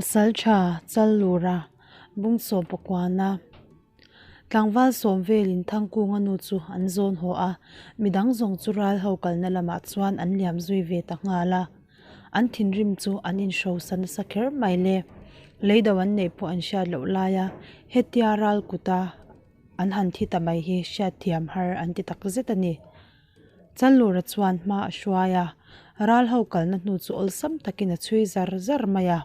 Pasalṭha Challura Bungsaw Pakuana Tlangval sawm velin Thangkunga nu chu an zawn haw a, midang zawng chu ral ho kalna lamah chuan an liam zui ve ta nghal a. An thinrim chu an inhrosa nasa kher mai le. Leido an neih pawh an hriat loh laia hetia ral kuta an han thi ta mai hi hriatthiam har an ti takzet a ni. Challura chuan hma a hruai a, ral ho kalna hnu chu awlsam takin a chhui zar zar mai a.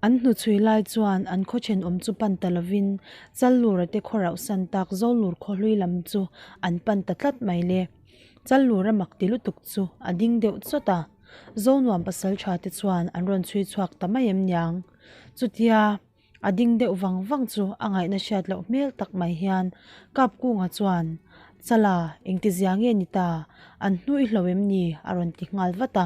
An hnuchhui lai chuan an khaw thenawm chu pan ta lovin Challura te khaw rauhsan tak Zolur khaw hlui lam chu an pan ta tlat mai le. Challura mak ti lutuk chu a ding deuh chawt a, Zonuam pasaltha te chuan an rawn chhui chhuak ta mai em niang. Chutia. A ding deuh vang vang chu a ngaihna hriat loh hmel tak mai hian Kapkunga chuan, Chala, engtizia nge ni ta? An hnu i hlo em ni? a rawn ti nghal vat a.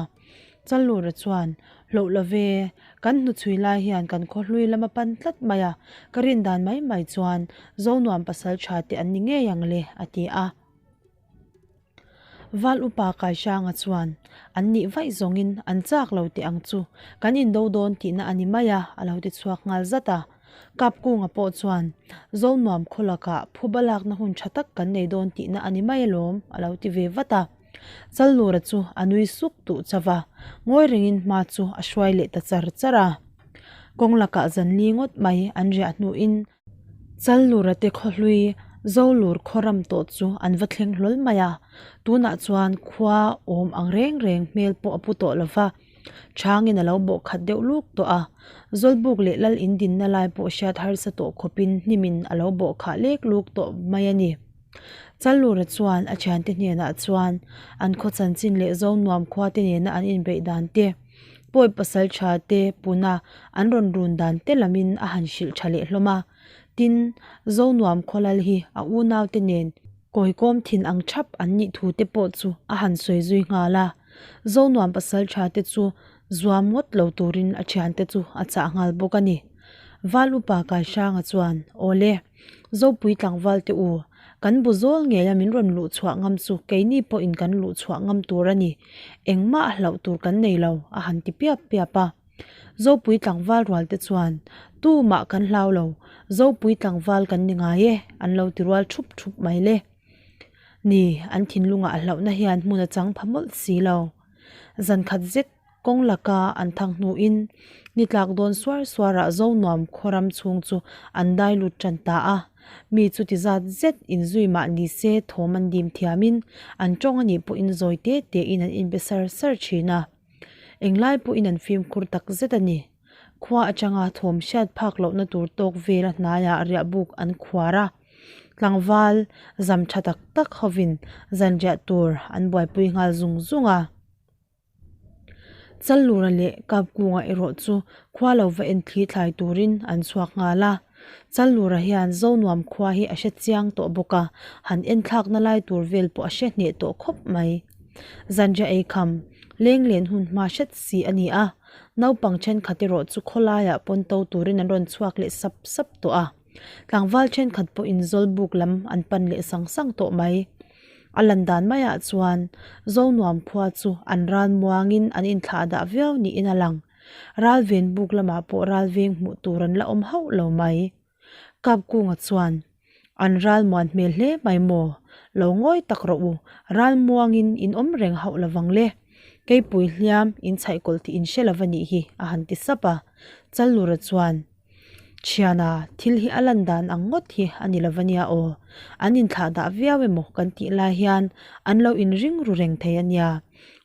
Challura chuan, Hloh lo ve, kan hnuchhui lai hian kan khaw hlui lam a pan tlat mai a, ka rin dan mai mai chuan Zonuam pasal tha te an ni ngei ang le, a ti a. Val upa Kaihranga chuan, An nih vaih zawngin an chak lo teh ang chu, kan indo dawn tihna a ni mai a, a lo ti chhuak nghal zat a. Kapkunga pawh chuan, Zonuam khaw lakah phuba lakna hun tha tak kan nei dawn tihna a ni mai alawm, a lo ti ve vat a. Chalnura chu a nui suk duh chauh va, ngawi rengin hma chu a hruai leh ta char char a. Kawng lakah zanli ngawt mai an riah hnuin, Challura te khaw hlui Zolur khaw ram tawh chu an va thleng hlawl mai a, tunah chuan khua awm ang reng reng hmel pawh a pu tawh lo va, changin a lo bawh khat deuh luk tawh a, Zawlbuk leh lal in dinna lai pawh hriat harsa tawh khawpin hnimin a lo bawh khah lek luk tawh mai a ni. Challura chuan a thiante hnenah chuan an khaw chanchin leh Zonuam khua te nena an inbeih dan te, Pawi pasal tha te puna an rawn run dan te lamin a han hrilh tha leh hlawm a. Tin, Zonuam khawlal hi a unau te nen kawikawm thin ang thap an nih thu te pawh chu a han sawi zui nghal a. Zonuam pasal tha te chu zuam ngawt lo turin a thiante chu a chah nghal bawk a ni. Val upa Kaihranga chuan, Awle, Zopui tlangval te u, Kan bu zawl ngei a min rawn luh chhuah ngam chu keini pawhin kan luh chhuah ngam tur a ni. Engmah a hlauh tur kan nei lo, a han ti piap piap a. Zopui tlangval rual te chuan, Tumah kan hlau lo, Zopui tlangval kan ni ngai e, an lo ti rual thup thup mai le. Ni, an thinlungah a hlauhna hian hmun a chang pha mawlh si lo. Zan khat zet kawng laka an thang hnuin ni tlak dawn suar suarah Zonuam khawram chhung chu an dai lut tan ta a. Mi chu ti zat zet inzui mah ni se thawm an dim thiamin an tawng anih pawhin zawi te tein an inbe sar sar thin a. Englai pawhin an fimkhur tak zet a ni. Khua atanga thawm hriat phak lohna tur tawk vela hnaiah riahbuk an khuar a. Tlangval zam tha tak tak hovin zanriah tur an buaipui nghal zung zung a. Challura leh Kapkunga erawh chu khua lo va en thli thlai turin an chhuak nghal a. Challura hian Zonuam khua hi a hre chiang tawh bawk a, han en thlakna lai tur vel pawh a hre hneh tawh khawp mai. Zanriah eikham lenglen hun hma hret si a ni a, naupang thenkhat erawh chu khawlaiah pawn to turin an rawn chhuak leh sap sap tawh a. Tlangval thenkhat pawhin Zawlbuk lam an pan leh sang sang tawh mai. A lan dan maiah chuan Zonuam khua chu an ral muangin an inthlah dah viau niin a lang. Ralven buk lamah pawh ralveng hmuh tur an la awm hauh lo mai. Kapkunga chuan, An ral muan hmel hle mai maw? Lo ngawi tak rawh u, ral muangin in awm reng hauh lovang le. Keipui hliam in chhaihkawlh tih in hre lova nih hi, a han ti sap a. Challura chuan, Thiana, thil hi a lan dan ang ngawt hi a ni lo ania aw. An inthlah dah viau emaw kan tih lai hian an lo inring ru reng thei ania.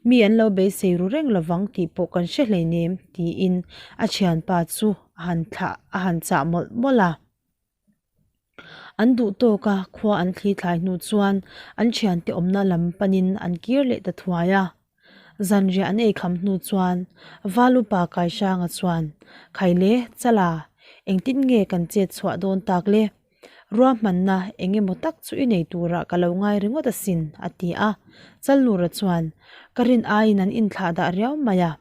Mi an lo beisei ru reng lovang tih pawh kan hre hleinem tiin a thianpa chu a han thlah a han chah mawlh mawlh a. An duh tawk a, khua an thli thlai hnu chuan an thiante awmna lam panin an kir leh ta thuai a. Zanriah an eikham hnu chuan Valupa Kaihranga chuan, Khaile, Chala, engtin nge kan chet chhuah dawn tak le? Ruahmanna eng emaw tak chu i nei turah ka lo ngai ringawt asin, a ti a. Chalnura chuan, Ka rin aiin an inthlah dah riau mai a,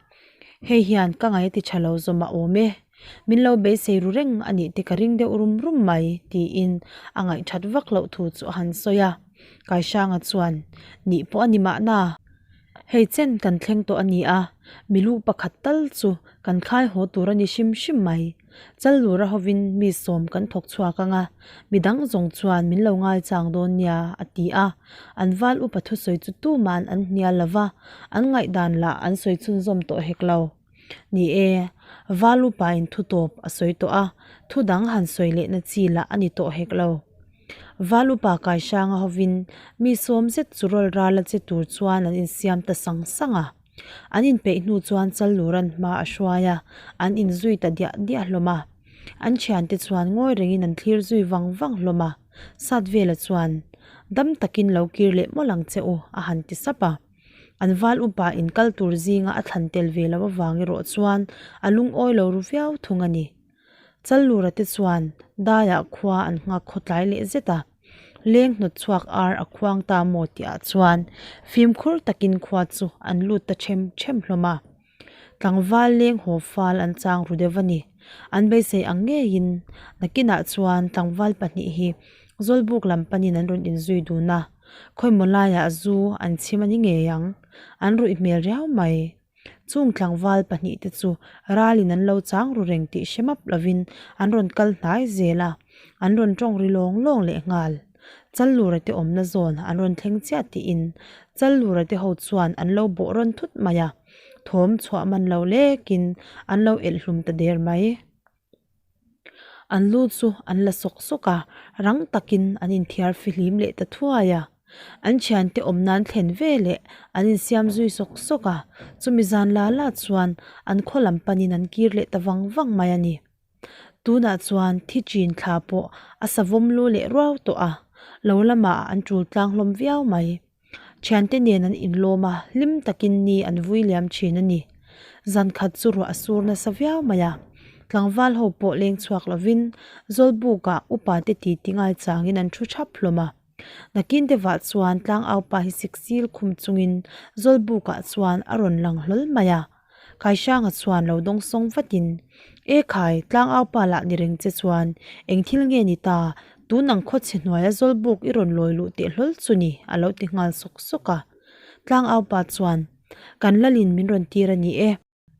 hei hian ka ngaih a ti tha lo zawm a awm e. Min lo beisei ru reng a nih te ka ring deuh rum rum mai, tiin a ngaihthat vak loh thu chu a han sawi a. Kaihranga chuan, Nih pawh a ni mahna. Hei chen kan thleng tawh a ni a, milu pakhat tal chu kan khai haw tur a ni hrim hrim mai. Challura hovin mi sawm kan thawk chhuak ang a, midang zawng chuan min lo ngaichang dawn nia, a ti a. An val upa thusawi chu tuma'n an hnial lo va, an ngaihdan lah an sawi chhunzawm tawh hek lo. Ni e, val upain thu tawp a sawi tawh a, thu dang han sawi lehna chi lah a ni tawh hek lo. Val upa Kaihranga hovin mi sawm zet chu rawl ral a che tur chuan an insiam ta sang sang a. An inpeih hnu chuan Challuran hma a hruai a, an inzui ta diah diah hlawm a. An thiante chuan ngawi rengin an thlir zui vang vang hlawm a. Satvela chuan, Dam takin lo kir leh mawlh ang che u, a han ti sap a. An val upa in kal tur zinga a thlan tel ve loh avang erawh chuan a lungawi lo ru viau thung a ni. Challura te chuan daiah khua an nghak khawtlai leh zet a, leng hnawt chhuak ar a khuang ta maw tihah chuan fimkhur takin khua chu an lut ta ṭhem ṭhem hlawm a. Tlangval leng haw fal an chang ru deuh a ni. An beisei ang ngeiin nakinah chuan tlangval pahnih hi Zawlbuk lam panin an rawn inzui dun a, khawimaw laiah zu an chhim a ni ngei ang, an ruih hmel riau mai. Chung tlangval pahnih te chu ralin an lo chang ru reng tih hre map lovin an rawn kal hnai zel a, an rawn tawng ri lawng lawng leh nghal. Challura te awmna zawn an rawn thleng chiah tiin Challura te ho chuan an lo bawh rawn thut mai a, thawm chhuah man lo lekin an lo elh hlum ta der mai. An lu chu an la sawk sawk a, rang takin an inthiar fihlim leh ta thuai a. An thiante awm nan thlen ve leh an insiam zui sawk sawk a, chumi zan la la chuan an khaw lam panin an kir leh ta vang vang mai a ni. Tunah chuan thi chin thla pawh a savawm lu leh ruau tawh a, lo lamah an tul tlang hlawm viau mai. Thiante nen an inlawm a, hlim takin ni an vui liam thin a ni. Zan khat chu ruah a sur nasa viau mai a, tlangval ho pawh leng chhuak lovin Zawlbukah upa te titi ngaichangin an thu thap hlawm a. Nakin te vah chuan tlangaupa hi siksil khum chungin Zawlbukah chuan a rawn lang hlawl mai a. Kaihranga chuan lo dawng sawng vatin, E khai, tlangaupa lah ni reng che chuan eng thil nge ni ta, tun ang khawchhe hnuaia Zawlbuk i rawn lawi luh teh hlawl chu ni, a lo ti nghal sawk sawk a. Tlangaupa chuan, Kan lalin min rawn tir a ni e.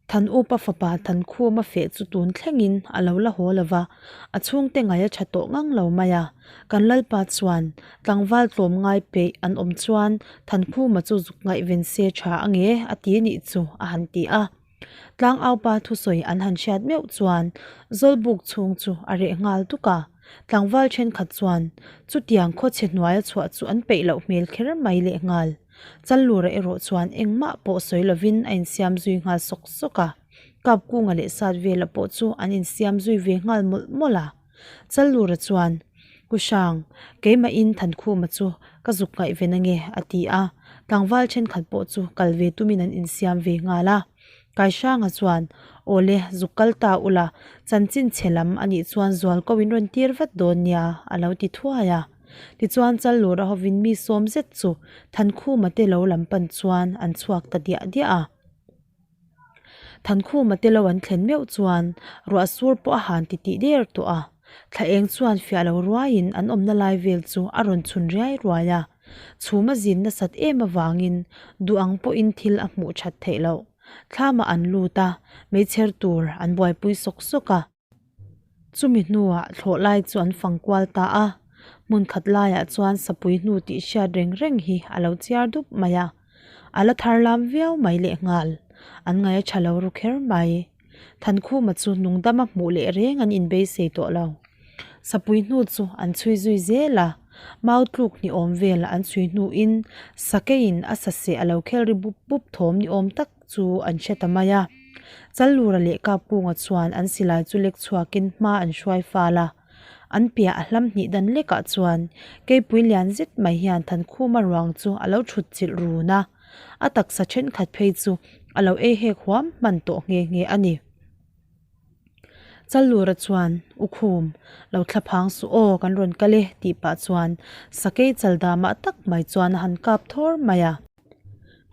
Thanupa fapa Thankhuma feh chu tun thlengin a lo la haw lo va, a chhungte ngaih a tha tawh ngang lo mai a. Kan lalpa chuan, Tlangval tlawm ngai peih an awm chuan Thankhuma chu zuk ngaihven se tha a nge a ti nih chu a han ti a. Tlangaupa thusawi an han hriat meuh chuan Zawlbuk chhung chu a reh nghal duk a. Tlangval thenkhat chuan chutiang khawchhe hnuaia chhuah chu an peih loh hmel kher mai lehnghal. Challura erawh chuan engmah pawh sawi lovin a insiam zui nghal sawk sawk a. Kapkunga leh Satvela pawh chu an insiam zui ve nghal mawlh mawlh a. Challura chuan, Ku Hrang, keimahin Thankhuma chu ka zuk ngaihven ange, a ti a. Tlangval thenkhat pawh chu kal ve tumin an insiam ve nghal a. Kaihranga chuan, Awle, zuk kal ta ula, chanchin chhe lam a nih chuan zualko in rawn tir vat dawn nia, a lo ti thuai a. Tichuan Challura hovin mi sawm zet chu Thankhuma te lo lam pan chuan an chhuak ta diah diah a. Thankhuma te lo an thlen meuh chuan ruah sur pawh a han ti tih der tawh a, thla eng chuan fiah lo ruaiin an awmna lai vel chu a rawn chhun riai ruai a, chhum a zin nasat em avangin duh ang pawhin thil a hmuh that theih loh. Thlamah an lut a, meichher tur an buaipui sawk sawk a. Chumi hnuah thlawh lai chu an fang kual ta a, hmun khat laiah chuan sapui hnu tih hriat reng reng hi a lo chiar dup mai a, a la thar lam viau mai lehnghal, an ngaih a tha lo ru kher mai. Thankhuma chu nungdama hmuh leh reng an inbeisei tawh lo. Sapui hnu chu an chhui zui zel a, mau tluk ni awm vel an chhui hnuin sakeiin a saseh a lo khel ri bup bup thawm ni awm tak chu an hre ta mai a. Challura leh Kapkunga chuan an silai chu lek chhuakin hma an hruai fal a. An piah a hlam hnih dan lekah chuan keipui lian zet mai hian Thankhuma ruang chu a lo thut chilh run a, a taksa thenkhat phei chu a lo ei hek huam hman tawh nghe nghe a ni. Challura chuan, U Khum, lo thla phang suh aw, kan rawn kal e, tih pah chuan sakei chal damah tak mai chuan a han kap thawr mai a.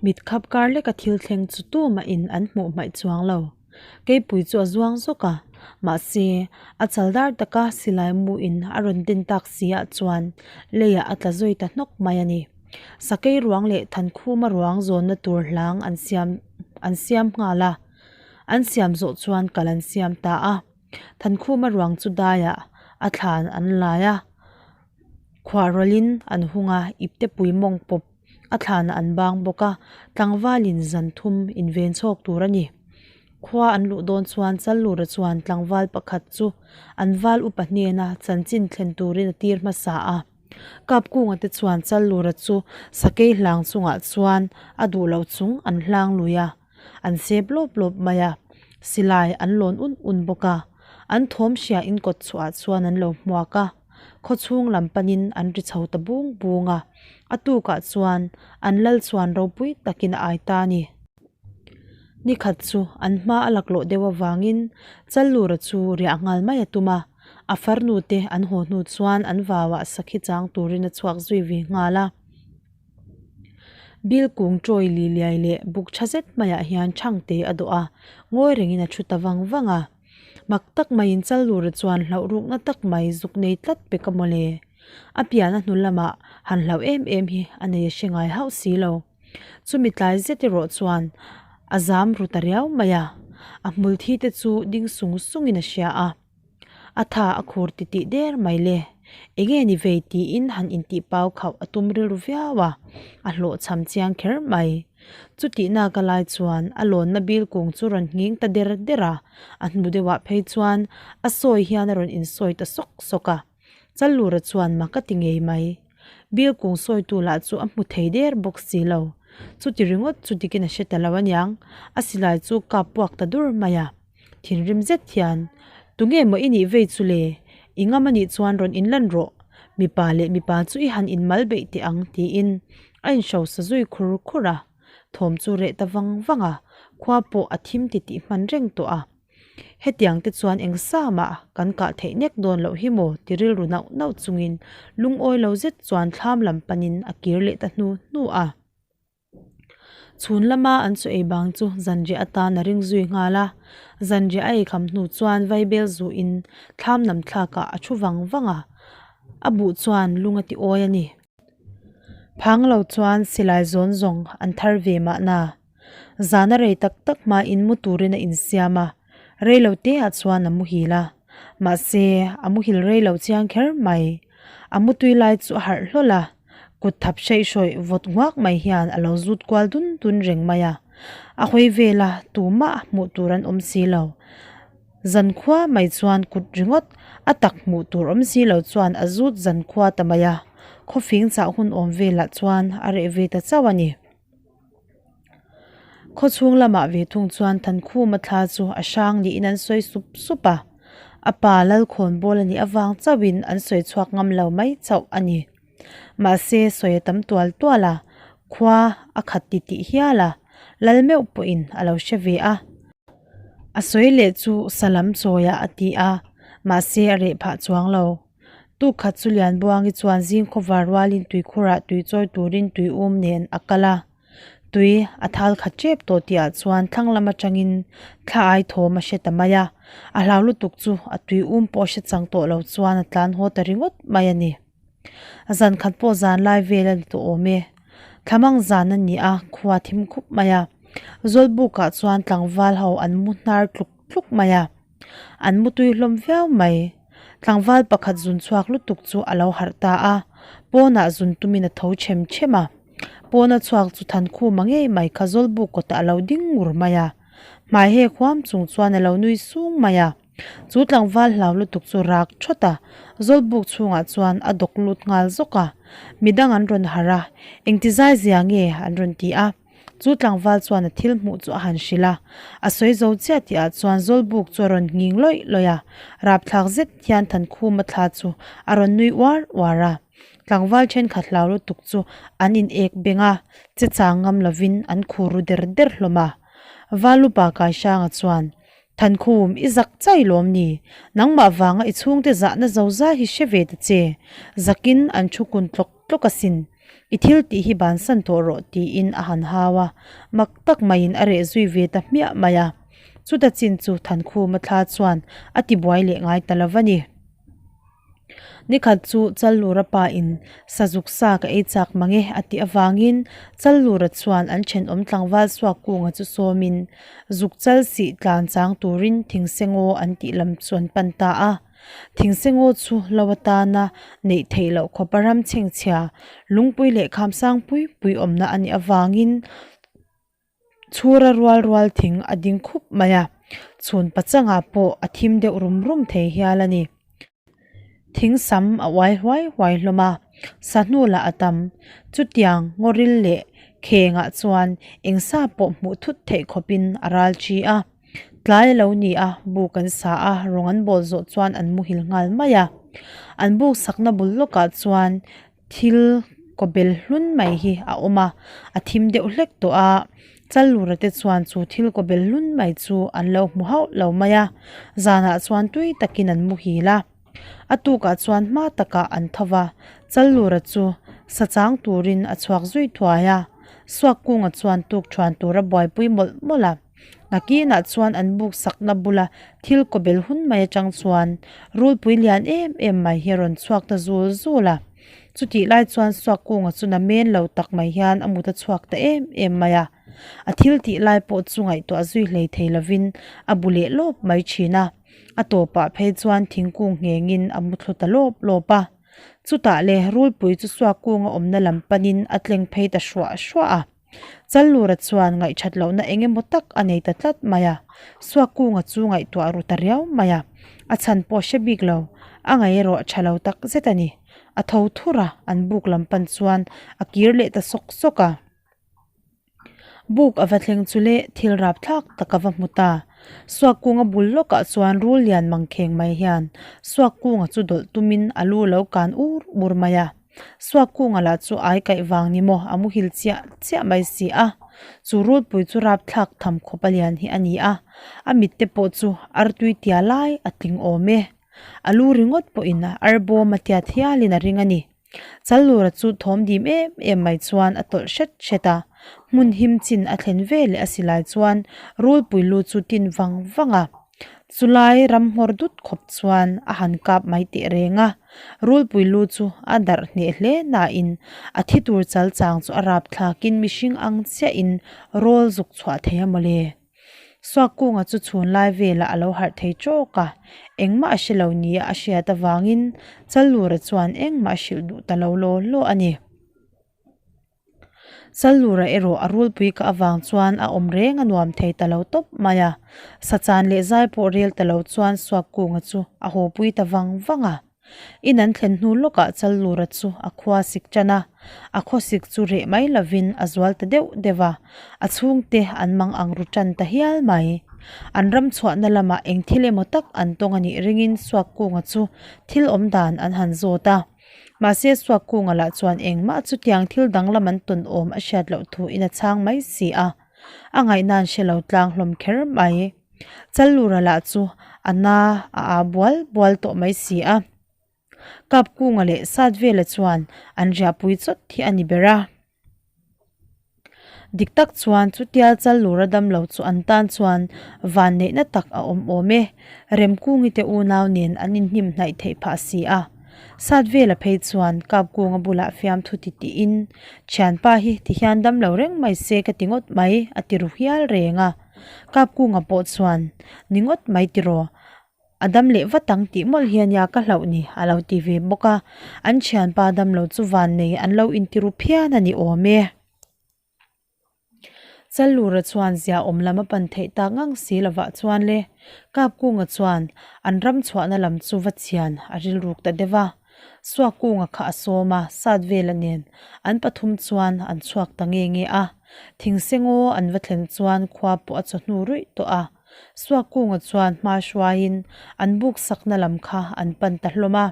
Mit khap kar leka thil thleng chu tumah in an hmuh hmaih chuang lo. Keipui chu a zuang zawk a, mahse a chal dar taka silai mu in a rawn den tak si ah chuan leiah a tla zui ta hnawk mai a ni. Sakei ruang leh Thankhuma ruang zawnna tur hlang an siam an siam nghal a, an siam zawh chuan kal an siam ta a. Thankhuma ruang chu daiah a thlan an lai a, khuah rawlhin an hung a, iptepui mawng pawp a thlanah an bang bawk a, tlangvalin zan thum inven chhawk tur a ni. Khua an luh dawn chuan Challura chuan tlangval pakhat chu an val upa hnena chanchin thlen turin a tir hmasa a. Kapkunga te chuan Challura chu sakei hlang chungah chuan a duh loh chung an hlang lui a, an sep lawp lawp mai a, silai an lawn un un bawk a, an thawm hria in kawt chhuah chuan an lo hmuak a, khawchhung lam panin an ri chho ta bung bung a, a tukah chuan an lal chuan ropui takin a ai ta a ni. Nikhat chu an hma a laklawh deuh avangin Challura chu riah nghal mai a tum a, a farnu te an haw hnu chuan an vauah sakhi chang turin a chhuak zui ve nghal a. Bil kung chawi li liai leh buk tha zet maiah hian Thangte a dawh a, ngawi rengin a thu ta vang vang a. Mak tak maiin Challura chuan hlauh rukna tak mai zuk nei tlat pek a mawle. A pian a hnu lamah han hlauh em em hi a nei a hre ngai hauh si lo. Chumi tlai zet erawh chuan a zam ru ta riau mai a, a hmul thi te chu ding sung sungin a hria a. A tha a khur titih der mai le, enge ni vei tiin han intih pau khauh a tum rilru viau a, a hlawhchham chiang kher mai. Chutih naka lai chuan a lawnna bil kung chu rawn nghing ta der der a, a hnu deuhah phei chuan a sawi hian a rawn insawi ta sawk sawk a. Challura chuan mak a ti ngei mai. Bil kung sawitu lah chu a hmu thei der bawk si lo. Chuti ringawt chu dikin a hre ta lo aniang, a silai chu kap puak ta dur mai a. Thinrim zet hian, Tunge maw i nih vei chu le? I ngam anih chuan rawn inlan rawh. Mipa leh mipa chu i han inmal beih teh ang tiin a inhrosa zui khur khur a. Thawm chu reh ta vang vang a, khua pawh a thim titih hman reng tawh a. Hetiang te chuan eng sa mah kan kah theih nek dawn loh hi maw ti rilru nauh nauh chungin lungawi lo zet chuan thlam lam panin a kir leh ta hnu hnu a. Chhun lama an chaw ei bang chu zanriah atan a ring zui nghal a, zanriah a eikham hnu chuan vaibel zuhin thlam nam thlakah a thu vang vang a, a buh chuan lung a ti awi a ni. Phang lo chuan silai zawn zawng an thar ve mahna. Zan a rei tak tak hmain mu turin a insiam a, rei lo teah chuan a muhil a, mahse a muhil rei lo chiang kher mai. A mutui lai chu a harh hlawl a, kut thap hreih hrawih vawt nguak mai hian a lo zut kual dun dun reng mai a, a hawi vela tumah hmuh tur an awm si lo. Zankhua mai chuan kut ringawt a tak hmuh tur awm si lo chuan a zut zankhua ta mai a, khawfing chah hun awm velah chuan a reh ve ta chauh a ni. Khawchhung lamah ve thung chuan Thankhuma thla chu a hrang niin an sawi sup sup a, a pa Lalkhawnbawl a nih avang chauhin an sawi chhuak ngam lo mai chauh a ni. Mahse sawi a tam tual tual a, khua a khat ti tih hial a, Lal meuh pawhin a lo hre ve a. A sawi leh chu Salam chawiah a ti a, mahse a reh phah chuang lo. Tuk khat chu Lianbuangi chuan zing khawvar rualin tuikhurah tui chawi turin tui um nen a kal a. Tui a thal khat tep tawh tihah chuan thlang lam atangin thla ai thawm a hre ta mai a. A hlau lutuk chu a tui um pawh hre chang tawh lo chuan a tlan haw ta ringawt mai a ni. Zan khat pawh zan lai vel a ni tawh awm e. Thlamang zan a ni a, khua thim khup mai a. Zawlbukah chuan tlangval ho an mu hnar tluk tluk mai a. An mutui hlawm viau mai. Tlangval pakhat zun chhuak lutuk chu a lo harh ta a, pawnah zun tumin a tho chem chem a. Pawna chhuak chu Thankhuma ngei mai kha Zawlbuk kawtah a lo ding ngur mai a. Hmai hek huam chung chuan a lo nui sung mai a. Chu tlangval hlau lutuk chu rak thawt a, Zawlbuk chhungah chuan a dawk lut nghal zawk a. Midang an rawn harh a, engti zai zia nge an rawn ti a. Chu tlangval chuan a thil hmuh chu a han hrilh a, a sawi zo chiah tihah chuan Zawlbuk chu a rawn nghing lawih lawih a, rapthlak zet hian Thankhuma thla chu a rawn nui uar uar a. Tlangval thenkhat hlau lutuk chu an in ek beng a, che chang ngam lovin an khur ru der der hlawm a. Valupa Kaihranga chuan, Thankhum, i zak chai lawm ni? Nangmah vanga i chhungte zahna zo zai hi hre ve ta che. Zakin an thu kun tlawk tlawk asin. I thil tih hi bansan tawh rawh tiin a han hau a, mak tak maiin a reh zui ve ta hmiah mai a. Chuta chin chu Thankhuma thla chuan a tibuai leh ngai ta lo va ni. Nikhat chu Challura pa in Sazuk sa ka ei chak mang e a tih avangin Challura chuan an thenawm tlangval suak kunga chu sawmin zuk chal sih tlan chang turin thingsengaw an tih lam chu an pan ta a. Thingsengaw chu lo atana neih theih loh khawpa ram chhengchhia lungpui leh khamsang pui pui awmna a nih avangin Chhura rual rual thing a ding khup mai a, chhun pachangah pawh a thim deuh rum rum thei hial a ni. Thing sam a uai huai huai hlawm a, sahnu lah a tam. Chutiang ngawril leh khengah chuan eng sa pawh hmuh thut theih khawpin a ral thi a. Tlai a lo ni a, buk an sa a, rawng an bawl zawh chuan an muhil nghal mai a. An buk sakna bul lawkah chuan Thil kaw bel hlun mai hi a awm a, a thim deuh hlek tawh a, Challura te chuan chu thil kaw bel hlun mai chu an lo hmu hauh lo mai a, zanah chuan tui takin an muhil a. A tukah chuan hma takah an tho va, Challura chu sa chang turin a chhuak zui thuai a, Suakkunga chuan tuk thuan tur a buaipui mawlh mawlh a. Nakinah chuan an buk sakna bula thil kaw bel hun mai atang chuan rulpui lian em em mai hi a rawn chhuak ta zul zul a. Chutih lai chuan Suakkunga chu na men lo tak mai hian a mut a chhuak ta em em mai a. A thil tih lai pawh chu ngaihtuah zui hlei thei lovin a bu leh lawp mai thin a. A tawpah phei chuan thingkung nghengin a mu thlu ta lawp lawp a. Chutah le rulpui chu Suakkunga awmna lam panin a tleng phei ta hruah hruah a. Challura chuan ngaihthat lohna eng emaw tak a nei ta tlat mai a, Suakkunga chu ngaihtuah ru ta riau mai a, a chhan pawh hre bik lo, a ngaih erawh tha lo tak zet a ni. A tho thur a, an buk lam pan chuan a kir leh ta sawk sawk a. Buk a va thleng chu le thil rap thlak tak a va hmu ta. Suakkunga bul lawkah chuan rul lian mangkheng mai hian Suakkunga chu dawlh tumin a lu lo kan ur ur mai a. Suakkunga lah chu ai kaih vang ni maw a muhil chiah chiah mai si a, chu rulpui chu rapthlak tham khawp a lian hi a ni a, a mit te pawh chu artui tia lai a tling awm e. A lu ringawt pawhin arbawm a tiat hialin a ring a ni. Challura chu thawm dim em em mai chuan a tawlh hret hret a, hmun him chin a thlen ve leh a silai chuan rulpui lu chu tin vang vang a. Chulai ram nghawr dut khawp chuan a han kap mai teh reng a, rulpui lu chu a darh hneh hle nain a thi tur chal chang chu a rap thlakin mihring ang chiahin rawl zuk chhuah thei a mawle. Suakkunga chu chhun lai velah a lo harh thei tawk a, engmah a hre lo nia a hriat avangin Challura chuan engmah a hrilh duh ta lo law law a ni. Challura erawh a rulpui ka avang chuan a awm reng a nuam thei ta lo tawp mai a, sachan leh zai pawh rel ta lo chuan Suakkunga chu a haw pui ta vang vang a. In an thlen hnu lawkah Challura chu a khua sik tan a, a khawsik chu reh mai lovin a zual ta deuh deuh a, a chhungte an mang ang ru tan ta hial mai. An ram chhuahna lamah eng thil emaw tak an tawng a nih ringin Suakkunga chu thil awm dan an han zawt a. Mahse Suakkunga lah chuan engmah chutiang thil danglam an tawn awm a hriat loh thu in a chhang mai si a, a ngaihna an hre lo tlang hlawm kher mai. Challura lah chu a na a aa bual bual tawh mai si a. Kapkunga leh Satvela chuan an riahpui chawt hi a ni ber a. Dik tak chuan chutia Challura damlo chu an tan chuan vanneihna tak a awm awm e. Remkungi te unau nen an inhnim hnaih theih phah si a. Satvela phei chuan Kapkunga bulah fiamthu ti tiin, Thianpa hi tihian damlo reng mai se ka ti ngawt mai a ti ru hial reng a. Kapkunga pawh chuan, Ni ngawt mai tiraw. A dam leh vat ang tih mawlh hi ania ka hlauh ni a lo ti ve bawk a, an thianpa dam lo chu van nei an lo intiru phian a ni awm e. Challura chuan zia awm lam a pan theih tak ngang si lovah chuan le Kapkunga chuan an ram chhuahna lam chu va chian a rilruk ta deuh a, Suakkunga kha a sawm a, sat vela nen an pathum chuan an chhuak ta nge nge a, thingsengaw an va thlen chuan khua pawh a chawhnu ruih tawh a. Suakkunga chuan hma hruaiin an buk sakna lam kha an pan ta hlawm a.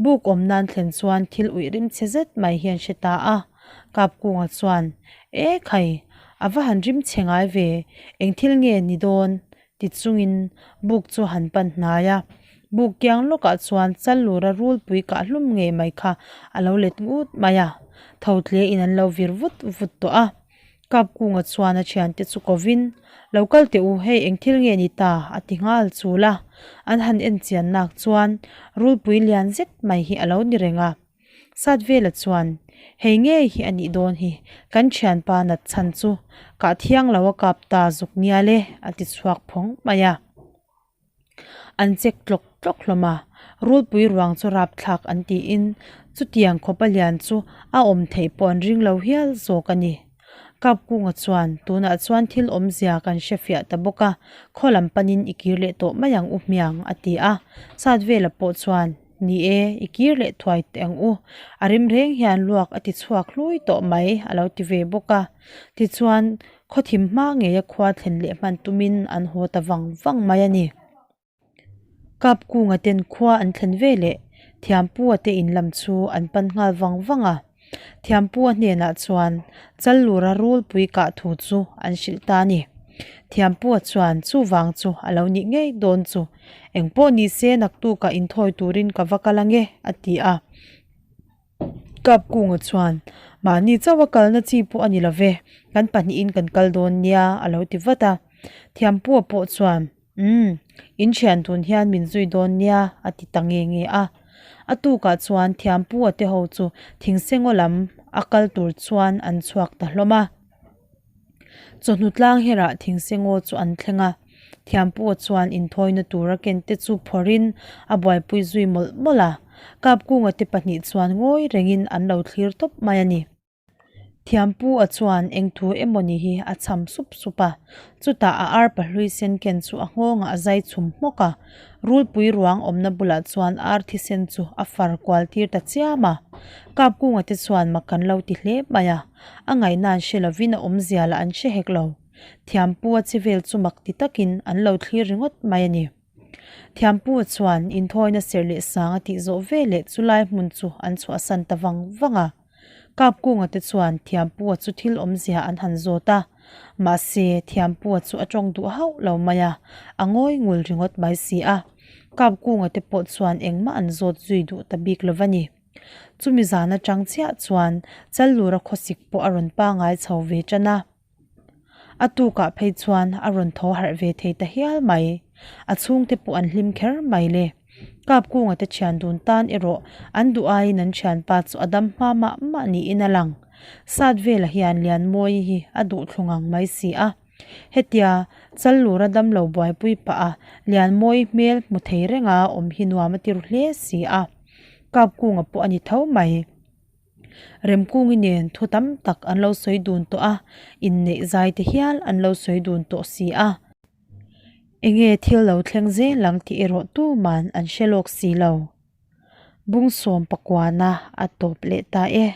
Buk awm nan thlen chuan thil uih rim chhe zet mai hi an hre ta a. Kapkunga chuan, E khai, a va han rim chhe ngai ve, eng thil nge ni dawn? ti chungin buk chu han pan hnai a. Buk kiang lawkah chuan Challura rulpui kah hlum ngei mai kha a lo let ngut mai a. Tho tle in an lo vir vut vut tawh a. Kapkunga chuan a thiante chu kovin, Lo kal teh u, hei eng thil nge ni ta? a ti nghal chul a. An han en chian nak chuan rulpui lian zet mai hi a lo ni reng a. Satvela chuan, Hei ngei hi a nih dawn hi, kan thianpa nat chhan chu kah thiang lo a kap ta zuk nial e, a ti chhuak phawng mai a. An chek tlawk tlawk hlawm a, rulpui ruang chu rapthlak an tiin chutiang khawpa lian chu a awm theih pawh an ring lo hial zawk a ni. Kapkunga chuan, Tunah chuan thil awmzia kan hre fiah ta bawk a, khaw lam panin i kir leh tawh mai ang u hmiang, a ti a. Satvela pawh chuan, Ni e, i kir leh thuai teh ang u. A rim reng hian luak a ti chhuak hlui tawh mai, a lo ti ve bawk a. Tichuan, Khawthim hma ngeia khua thlen leh hman tumin an haw ta vang vang mai a ni. Kapkunga ten khua an thlen ve leh Thiampua te in lam chu an pan nghal vang vang a. Thiampua hnenah chuan Challura rulpui kah thu chu an hrilh ta a ni. Thiampua chuan chuvang chu a lo nih ngei dawn chu engpawh ni se naktukah inthawi turin ka va kal ange a ti a. Kapkunga chuan, Mahni chauha kalna chi pawh a ni lo ve, kan pahnihin kan kal dawn nia, a lo ti vat a. Thiampua pawh chuan, Umm, in thian tun hian min zui dawn nia, a ti ta nge nge a. A tukah chuan Thiampua te ho chu thingsengaw lam a kal tur chuan an chhuak ta hlawm a. Chawhnu tlang herah thingsengaw chu an thleng a, Thiampua chuan inthawina tura ken te chu phawrhin a buaipui zui mawlh mawlh a, Kapkunga te pahnih chuan ngawi rengin an lo thlir tawp mai a ni. Thiampua chuan eng thu emawni hi a cham sup sup a, chutah a arpa hlui sen ken chu a nghawngah a zai chhum hmawk a, Rulpui ruang awmna bulah chuan ar thisen chu a far kual tir ta chiam a, Kapkunga te chuan mak an lo ti hle mai a. A ngaihna an hre lovin a awmzia lah an hre hek lo. Thiampua che vel chu mak ti takin an lo thlir ringawt mai a ni. Thiampua chuan inthawina serh leh sang a tih zawh ve leh chulai hmun chu an chhuahsan ta vang vang a. Kapkunga te chuan Thiampua chu thil awmzia an han zawt a. Mahse, Thiampua chu a tawng duh hauh lo mai a, a ngawi ngul ringawt mai si a. Kapkunga te pawh chuan engmah an zawt zui duh ta bik lo va ni. Chumi zan atang chiah chuan Challura khawsik pawh a rawn pangai chho ve tan a. A tukah phei chuan a rawn tho harh ve thei ta hial mai. A chhungte pawh an hlim kher mai le. Kapkunga te thian dun tan erawh an duh aiin an thianpa chu a dam hma mah mah niin a lang. Sat vela hian Lianmawii hi a duh thlu ngang mai si a. Hetia Challura damlo buaipui pah a Lianmawii hmel hmu thei renga awm hi nuam a ti ru hle si a. Kapkunga pawh a ni tho mai. Remkungi nen thu tam tak an lo sawi dun tawh a, inneih zai te hial an lo sawi dun tawh si a. Enge thil lo thleng zel ang tih erawh tuman an hre lawk si lo. Bungsawm pakuana a tawp leh ta e.